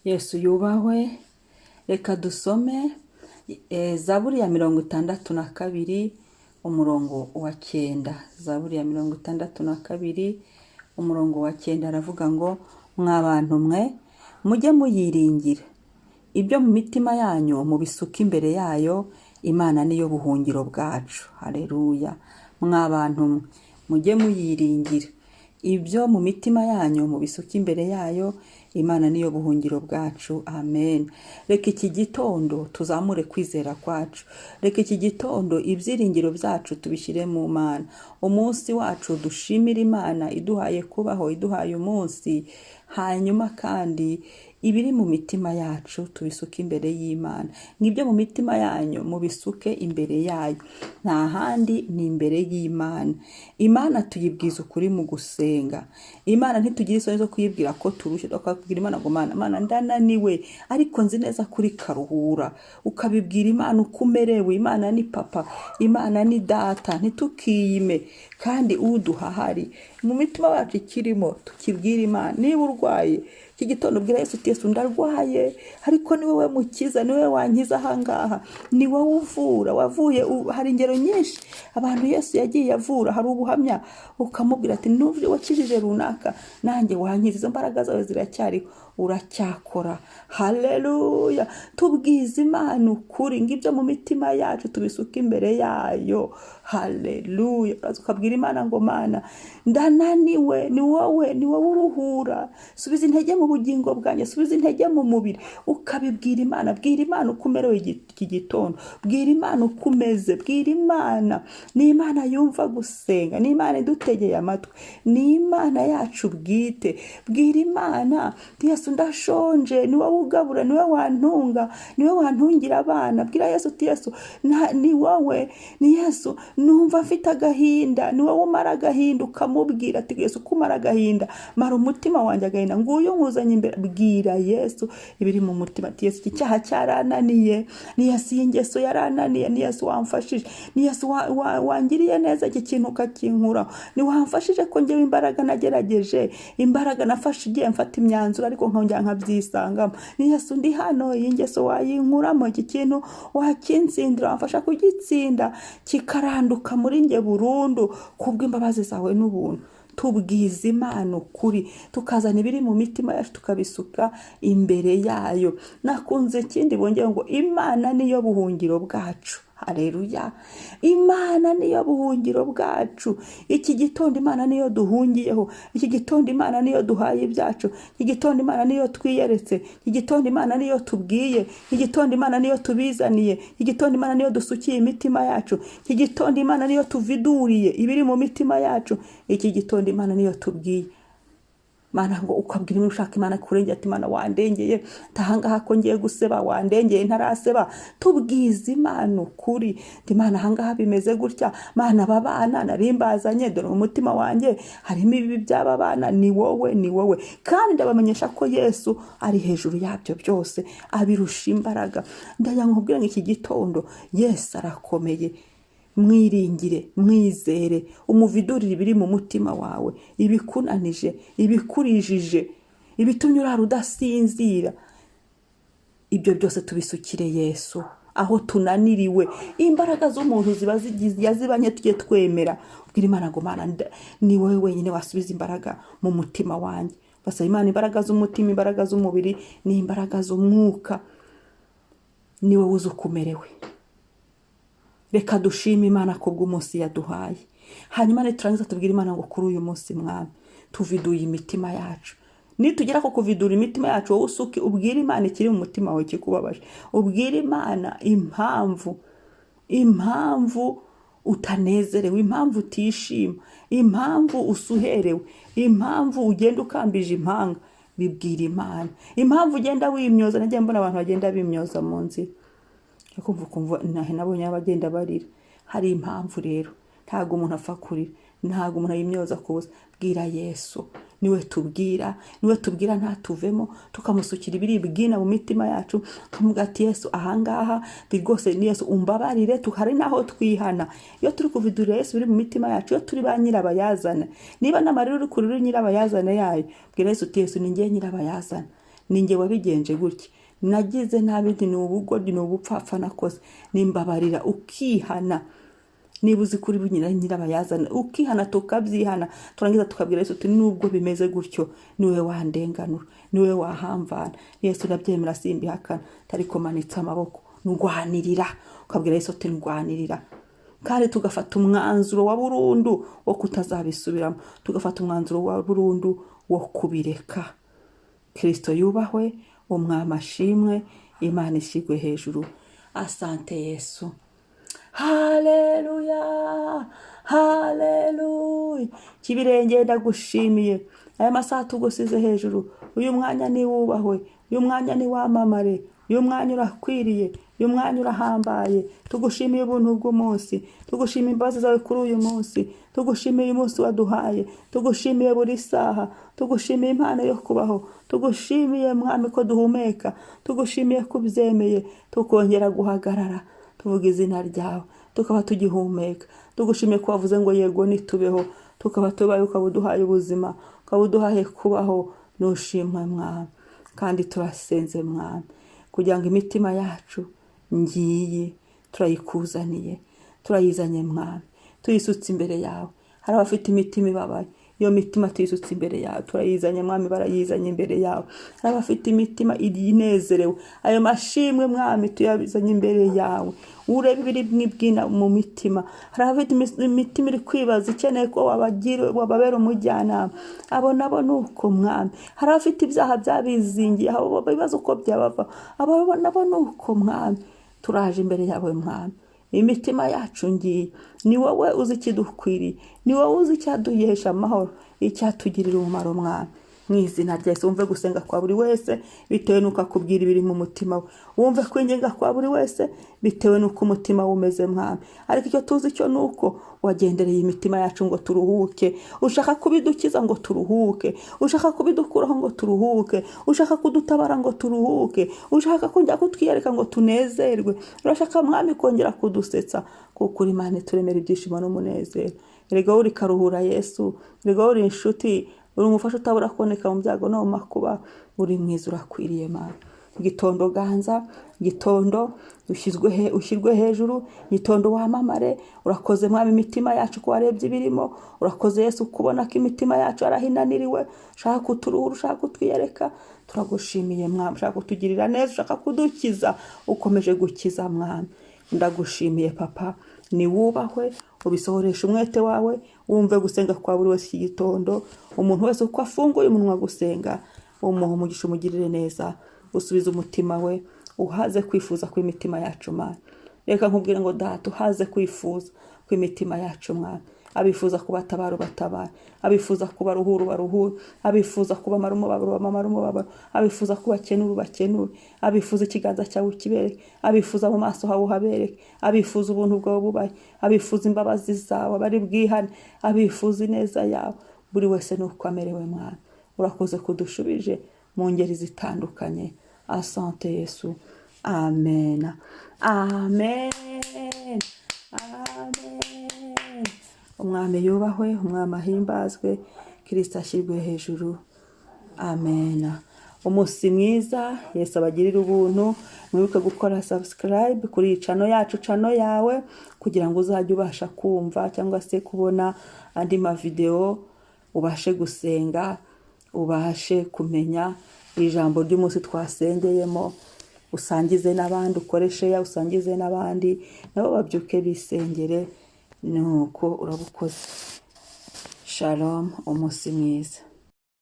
Yesu yubahwe. Reka dusome Zaburi ya 62, umurongo wa 9. Zaburi ya 62, umurongo wa 9, aravuga ngo: "Mwa bantu mwe, mujye muyiringira, ibyo mu mitima yanyu mubisuke imbere yayo. Imana niyo buhungiro bwacu." Hareruya! Mwa bantu mwe, mujye muyiringira, ibyo mu mitima yanyu mubisuke imbere yayo. Imana niyo buhungiro bwacu. Amen. Reka iki gitondo tuzamure kwizera kwacu. Reka iki gitondo ibyiringiro byacu tubishyire mu Mana. Umunsi wacu dushimire Imana iduhaye kubaho, iduhaye umunsi. Hanyuma kandi ibiri mu mitima yacu tubisuke imbere y'Imana. Ngibyo mu mitima yanyu mubisuke imbere yayo. Nta handi, ni imbere y'Imana. Imana tuyibwiza ukuri mu gusenga. Imana ntitugire isoni zo kuyibwira ko turushye. Tukabwira Imana ngo: "Mana, Mana, ndananiwe, ariko nzi neza kuri karuhura." Ukabibwira Imana uko umerewe. Imana ni papa, Imana ni data. Ntitukiyime kandi uduhahari mu mitima yacu ikirimo tukibwira Imana. Niba urwaye iki gitondo, ubwira Yesu uti: "Yesu, ndarwaye, ariko ni wowe mukiza, ni wowe wankiza ahangaha, ni wowe uvura." Wavuye, hari ingero nyinshi abantu Yesu yagiye avura, hari ubuhamya. Ukamubwira ati: "N'ubwo wakijije runaka, nanjye wankiza. Izo mbaraga zawe ziracyariho, uracyakora." Haleluya! Tubwiza Imana ukuri ngo ibyo mu mitima yacu tubisuke imbere yayo. Haleluya! Uraza ukabwira Imana ngo: "Mana, ndananiwe, ni wowe, ni wowe uruhura. Subiza intege mu bugingo bwanjye, subiza intege mu mubiri." Ukabibwira Imana. Bwira Imana uko umerewe iki gitondo. Bwira Imana uko umeze. Bwira Imana. Ni Imana yumva gusenga, ni Imana idutegeye amatwi, ni Imana yacu bwite. Bwira Imana: "Yesu, ndashonje, ni wowe ugabura, ni wowe wantunga, ni wowe wantungira abana." Bwira Yesu uti: "Yesu, ni wowe, ni Yesu, numva mfite agahinda, ni wowe umara agahinda." Ukamubwira ati: "Yesu, uko umara agahinda, mara umutima wanjye agahinda, nguyu nkuzanye imbere." Bwira Yesu ibiri mu mutima ati: "Yesu, iki cyaha cyarananiye, ni Yesu, iyi ngeso yarananiye, ni Yesu wamfashije, ni Yesu wangiriye neza, iki kintu ukakinkuraho, ni wamfashije, ko ngewe imbaraga nagerageje, imbaraga nafashe igihe mfata imyanzuro, ariko nkongera nkabyisangamo. Ni Yesu, ndi hano, iyi ngeso wayinkuramo, iki kintu wakinsindira, wamfasha kugitsinda kikaranduka muri nge burundu kubw'imbabazi zawe n'ubuntu." Tubwiza Imana ukuri, tukazana ibiri mu mitima yacu tukabisuka imbere yayo. Nakunze ikindi bongeye ngo: "Imana niyo buhungiro bwacu." Hareruya! Imana niyo buhungiro bwacu. Iki gitondo Imana niyo duhungiyeho. Iki gitondo Imana niyo duhaye ibyacu. Iki gitondo Imana niyo twiyeretse. Iki gitondo Imana niyo tubwiye. Iki gitondo Imana niyo tubizaniye. Iki gitondo Imana niyo dusukiye imitima yacu. Iki gitondo Imana niyo tuviduriye ibiri mu mitima yacu. Iki gitondo Imana niyo tubwiye. Mana ngo ukabwira imwe ushaka Imana kurengera ati: "Imana, wandengeye ahangaha ko ngiye guseba, wandengeye ntaraseba." Tubwiza Imana ukuri. Ndi Imana, ahangaha bimeze gutya. Mana, aba bana nari mbazanye, dore mu mutima wanjye harimo ibibi by'aba bana. Ni wowe, ni wowe. Kandi ndabamenyesha ko Yesu ari hejuru yabyo byose, abirusha imbaraga. Ndagira ngo nkubwire ngo iki gitondo Yesu arakomeye. Mwiringire, mwizere, umuvidurire ibiri mu mutima wawe, ibikunanije, ibikurijije, ibitumye urara udasinzira. Ibyo byose tubisukire Yesu. Aho tunaniriwe, imbaraga z'umuntu ziba zigize yazibanye, tujye twemera. Ubwira Imana ngo: "Mana, ni wowe wenyine wasubiza imbaraga mu mutima wanjye." Basaba Imana imbaraga z'umutima, imbaraga z'umubiri n'imbaraga z'umwuka. Ni wowe uzi uko umerewe. Reka dushime Imana kubw'umunsi yaduhaye. Hanyuma niturangiza tubwire Imana ngo: "Kuri uyu munsi, Mwami, tuviduye imitima yacu." Nitugera ku kuvidura imitima yacu, wowe usuke, ubwire Imana ikiri mu mutima wawe kikubabaje. Ubwire Imana impamvu utanezerewe, impamvu utishima, impamvu usuherewe, impamvu ugenda ukambije impanga. Bibwira Imana impamvu ugenda wimyoza. Nagiye mbona abantu bagenda bimyoza mu nzira, ukumva ukumva nabonye abagenda barira. Hari impamvu rero. Ntabwo umuntu apfa kurira, ntabwo umuntu yimyoza ku busa. Bwira Yesu. Niwe tubwira, niwe tubwira ntatuvemo, tukamusukira ibiri bwina mu mitima yacu, tukamuga ati: "Yesu, ahangaha rwose ni Yesu, umbabarire." Hari n'aho twihana iyo turi kuvidurira Yesu biri mu mitima yacu, iyo turi ba nyirabayazana. Niba n'amarira uri kurira uri nyirabayazana yayo, bwira Yesu uti: "Yesu, ni ngiye nyirabayazana." Ninjye wabigenje gutya, nagize nabi, ni ubugoryi, ni ubupfapfa nakoze, nimbabarira. Ukihana niba uzi kuri nyirabayazana, ukihana, tukabyihana, turangiza tukabwira Yesu uti: "Nubwo bimeze gutyo, niwe wandenganura, niwe wahamvana. Yesu, ndabyemera, simbihakana, ariko manitse amaboko, ndwanirira." Ukabwira Yesu uti: "Ndwanirira." Kandi tugafata umwanzuro wa burundu wo kutazabisubiramo, tugafata umwanzuro wa burundu wo kubireka. Kirisito yubahwe, Umwami ashimwe, Imana ishyirwe hejuru. Asante Yesu. Haleluya, haleluya. Kibirenge, ndagushimiye aya masaha tugusize hejuru. Uyu mwanya ni wubahwe, uyu mwanya ni wamamare, uyu mwanya urakwiriye, uyu mwanya urahambaye. Tugushimiye ubuntu bw'umunsi, tugushimiye imbabazi zawe kuri uyu munsi, tugushimiye uyu munsi waduhaye, tugushimiye buri saha, tugushimiye impano yo kubaho, tugushimiye Mwami ko duhumeka, tugushimiye ko ubyemeye tukongera guhagarara tuvuga izina ryawe, tukaba tugihumeka. Tugushimiye ko wavuze ngo yego nitubeho, tukaba tubaye, ukaba uduhaye ubuzima, ukaba uduhaye kubaho. Nushimwe Mwami. Kandi turasenze Mwami kugira ngo imitima yacu ngiyi turayikuzaniye, turayizanye Mwami, tuyisutse imbere yawe. Hari abafite imitima ibabaye, iyo mitima tuyisutse imbere yawe, turayizanye Mwami, barayizanye imbere yawe. Hari abafite imitima inezerewe, ayo mashimwe Mwami tuyazanye imbere yawe, urebe ibiri mwibwina mu mitima. Hari abafite imitima iri kwibaza, ikeneye ko wababera umujyanama, abo nabo ni uko Mwami. Hari abafite ibyaha byabizingiye, abo bibaza uko byabava, abo nabo ni uko Mwami. Turaje imbere yawe Mwami, imitima yacu ngiye, ni wowe uzi ikidukwiriye, ni wowe uzi icyaduhesha amahoro, icyatugirira umumaro. Mwami, mu izina rya Yesu, wumve gusenga kwa buri wese bitewe n'uko akubwira ibiri mu mutima we, wumve kwinginga kwa buri wese bitewe n'uko umutima we umeze Mwami. Ariko icyo tuzi cyo ni uko wagendereye imitima yacu ngo turuhuke, ushaka kubidukiza ngo turuhuke, ushaka kubidukuraho ngo turuhuke, ushaka kudutabara ngo turuhuke, ushaka kongera kutwiyereka ngo tunezerwe, urashaka Mwami kongera kudusetsa, kuko uri Imana ituremera ibyishimo n'umunezero. Erega uri karuhura Yesu, erega uri inshuti, uri umufasha utabura kuboneka mu byago no mu makuba, uri mwiza, urakwiriye Mana. Gitondo ganza, gitondo ushyirwe hejuru, gitondo wamamare. Urakoze Mwami imitima yacu ko warebye ibirimo, urakoze Yesu kubona ko imitima yacu arahinaniriwe, ushaka kuturuhura, ushaka kutwiyereka. Turagushimiye Mwami, ushaka kutugirira neza, ushaka kudukiza, ukomeje gukiza Mwami. Ndagushimiye Papa, ni wubahwe, ubisohoresha umwete wawe, wumve gusenga kwa buri wese iki gitondo. Umuntu wese uko afunguye umunwa gusenga, umuha umugisha, umugirire neza, usubize umutima we, uhaze kwifuza kw'imitima yacu Mana. Reka nkubwire ngo Data, uhaze kwifuza kw'imitima yacu Mwana. Abifuza kubatabara ubatabara, abifuza kubaruhura ubaruhure, abifuza kubamara umubabaro ubamara umubabaro, abifuza kubakenura ubakenure, abifuza ikiganza cyawe ukibereke, abifuza mu maso hawe uhabereke, abifuza ubuntu bwawe bubahe, abifuza imbabazi zawe bari bwihane, abifuza ineza yawe, buri wese nuko amerewe Mwana. Urakoze kudushubije mu ngeri zitandukanye. Asante Yesu. Amen, amen, amen. Umwami yubahwe, Umwami ahimbazwe, Kirisito ashyirwe hejuru. Amen. Umunsi mwiza, Yesu abagirire ubuntu. Mwibuke gukora subscribe kuri iyi channel yacu, channel yawe, kugira ngo uzajye ubasha kumva cyangwa se kubona andi mavidewo, ubashe gusenga, ubashe kumenya ijambo ry'umunsi twasengeyemo, usangize n'abandi, ukore share, usangize n'abandi nabo babyuke bisengere. Nuko urabukoze. Shalom, umunsi mwiza.